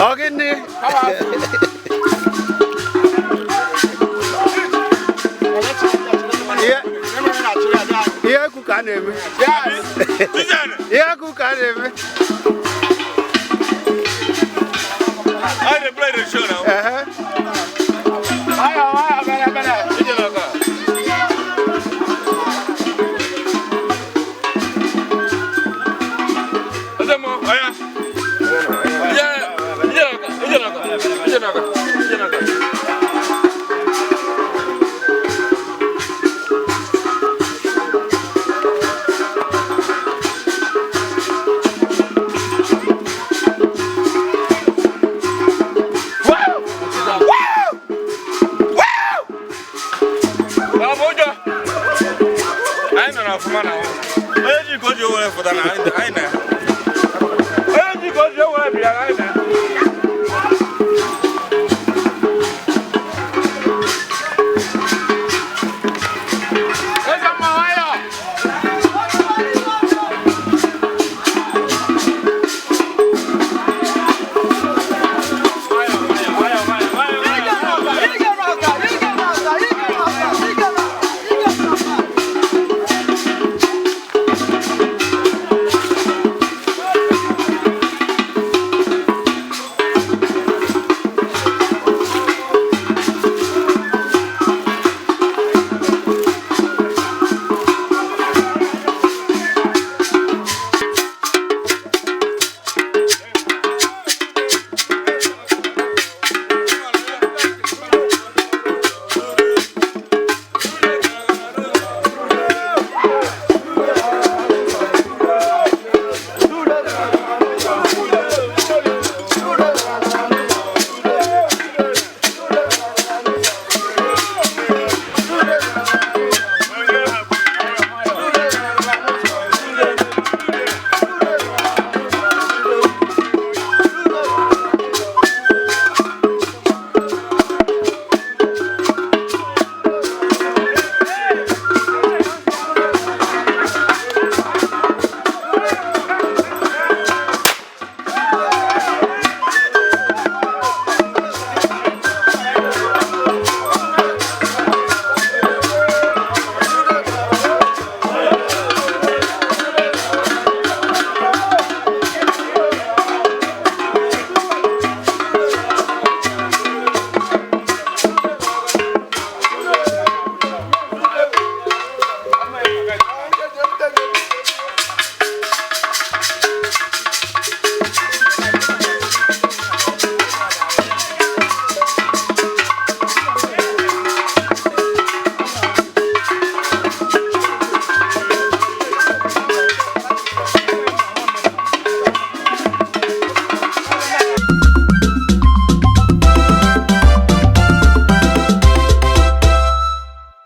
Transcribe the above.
Ọ gịnị? Ihe ekwu ka a na-eme. Ihe ekwu ka a na-eme. I dey play the show now. Ehe. Ọsẹ mọ, ọya. Ije n'ọka, ije n'ọka, ije n'ọka, ije n'ọka. Ọ bụ ụjọ. Anyị nọ n'ọfụma na onye ji ka o ji were fụta na anyị.